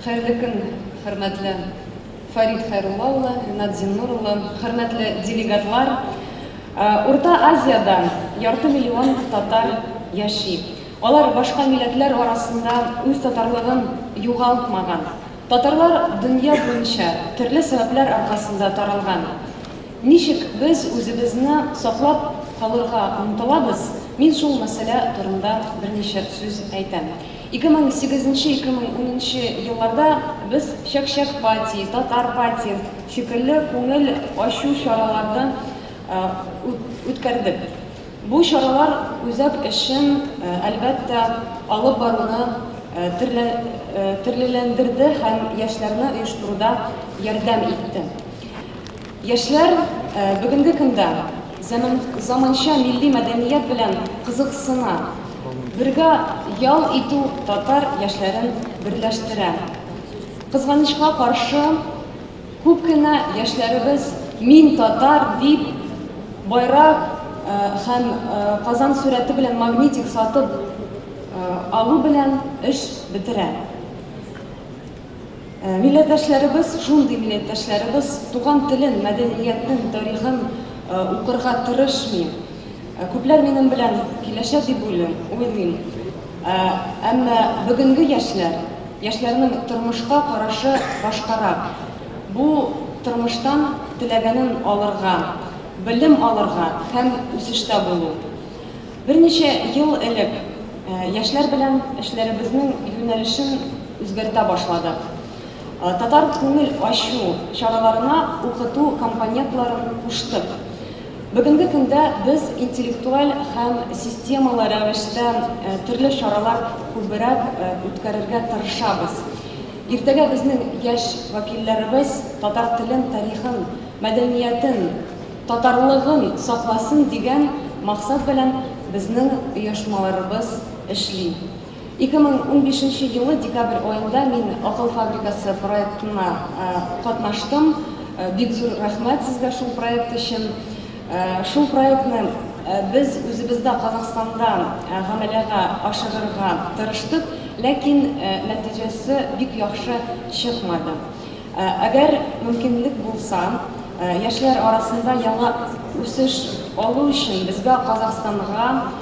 Хәерле көн, хөрмәтле Фәрит Хәйрулла улы, Ринат Зиннур улы, хөрмәтле делегатлар. Урта Азиядә ярты миллион татар яши. Алар башка милләтләр арасында үз татарлыгын югалтмаган. Татарлар дөнья буенча төрле сәбәпләр аркасында таралган. Ничек без үзебезне саклап калырга омтылабыз, мин шул мәсьәлә турында берничә сүз әйтәм. 2008-2010 нчы елларда без Чәк-чәк пати, Татар пати шикелле күңел ачу чараларны үткәрдек. Бу чаралар үзәк эшен, әлбәттә, алып баруны төрлеләндерде һәм яшьләрне оештыруда ярдәм итте. Яшьләр бүгенге көндә заманча милли мәдәният белән кызыксына. Бергә ял итү татар яшьләрен берләштерә. Кызганычка каршы, күп кенә яшьләребез мин татар дип байрак һәм Казан сурәте белән магнитик сатып алу белән эш бетерә. Милләттәшләребез, шундый милләттәшләребез туган телен, мәдәниятен, тарихын укырга тырышмый. Күпләр минем белән килешә дип уйлыйм. Әмма бүгенге яшьләр, яшьләрнең тормышка карашы башкарак. Бу тормыштан теләгәнен алырга, белем алырга һәм үсештә булу. Берничә ел элек яшьләр белән эшләребезнең юнәлешен үзгәртә башладык. Татар күңел ачу чараларына укыту компонентларын куштык. Бүгенге көндә без интеллектуаль һәм системалы рәвештә төрле чаралар күбрәк үткәрергә тырышабыз. Иртәгә безнең яшь вәкилләребез татар телен, тарихын, мәдәниятен, татарлыгын сакласын дигән максат белән безнең оешмаларыбыз эшли. 2015 нче елы декабрь аенда мин Акыл фабрикасы проектына катнаштым. Бик зур рәхмәт сезгә шул проект өчен. Шул проектны без үзебездә Казахстанда гамәлгә ашырырга тырыштык, ләкин нәтиҗәсе бик яхшы чыкмады. Әгәр мөмкинлек булса, яшьләр арасында яңа үсеш алу өчен безгә Казахстанга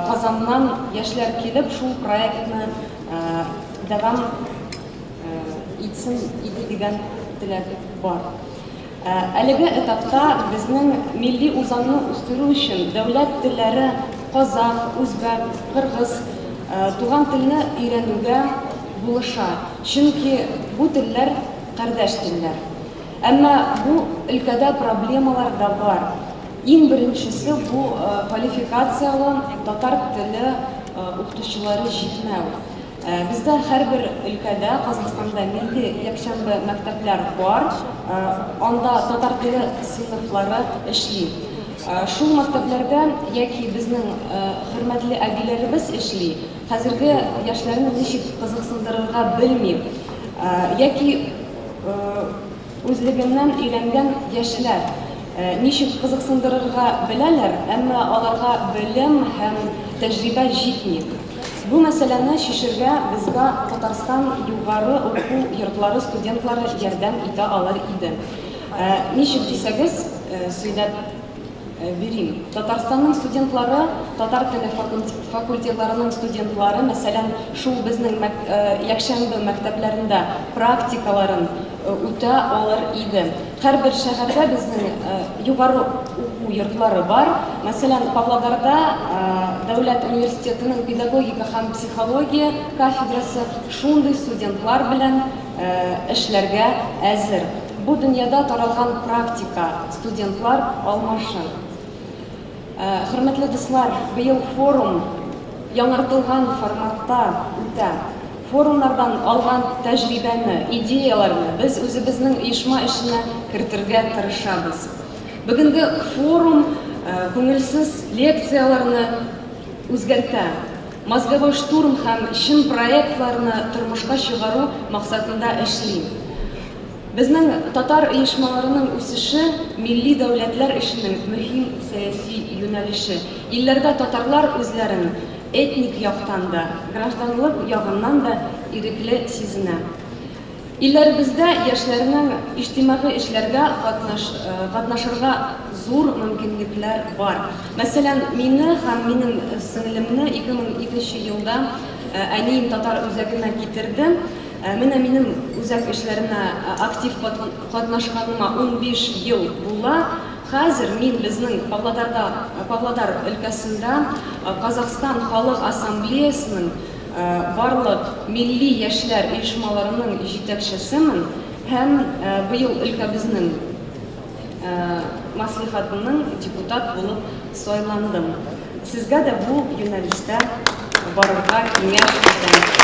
Казаннан яшьләр килеп, шул проектны дәвам итсен иде дигән теләк бар. Әлеге этапта безнең милли үзаңны үстерү өчен дәүләт телләре казах, үзбәк, кыргыз туган телне өйрәнүгә булыша, чөнки бу телләр кардәш телләр. Әмма бу өлкәдә проблемалар да бар. Иң беренчесе бу квалификацияле татар теле укытучылары җитмәү. Бездә һәрбер өлкәдә, Казахстанда милли якшәмбе мәктәпләр бар, анда татар теле сыйныфлары эшли. Шул мәктәпләрдә яки безнең хөрмәтле әбиләребез эшли, хәзерге яшьләрне ничек кызыксындырырга белми, яки Үзлегеннән өйрәнгән яшьләр ничек кызыксындырырга беләләр, әмма аларга белем һәм тәҗрибә җитми. Бу мәсьәләне чишергә безгә Татарстан югары уку йортлары студентлары ярдәм итә алыр иде. Ничек дисәгез, сөйләп бирим. Татарстанның студентлары, татар теле факультетларының студентлары, мәсәлән, шул безнең якшәмбе мәктәпләрендә практикаларын үтә алыр иде. Һәрбер шәһәрдә безнең югары уку йортлары бар. Мәсәлән, Павлодарда дәүләт университетының педагогика һәм психология кафедрасы шундый студентлар белән эшләргә әзер. Бу дөньяда таралган практика, студентлар алмашы. Хөрмәтле дуслар, быел форум яңартылган форматта үтә. Форумнардан алган тәҗрибәне, идеяләрне без үзебезнең оешма эшенә кертергә тырышабыз. Бүгенге форум күңелсез лекцияләрне үзгәртә. Мозговой штурм һәм чын проектларны тормышка чыгару максатында эшли. Безнең татар оешмаларының үсеше, милли дәүләтләр эшенең мөһим сәяси юнәлеше. Илләрдә татарлар үзләрен этник яктан да, гражданлык ягыннан да ирекле сизенә. Илләребездә яшьләрнең иҗтимагый эшләргә катнаш, катнашырга зур мөмкинлекләр бар. Мәсәлән, мине һәм минем сеңлемне 2002 елда әнием татар үзәгенә китерде. Менә минем үзәк эшләренә актив катнашканыма 15 ел була. Хәзер мин безнең Павлодарда, Павлодар өлкәсендә Казахстан халык ассамблеясының барлык милли яшьләр оешмаларының җитәкчесемен һәм быел өлкәбезнең мәслихатының депутат булып сайландым. Сезгә дә бу юнәлештә барырга киңәш итәм.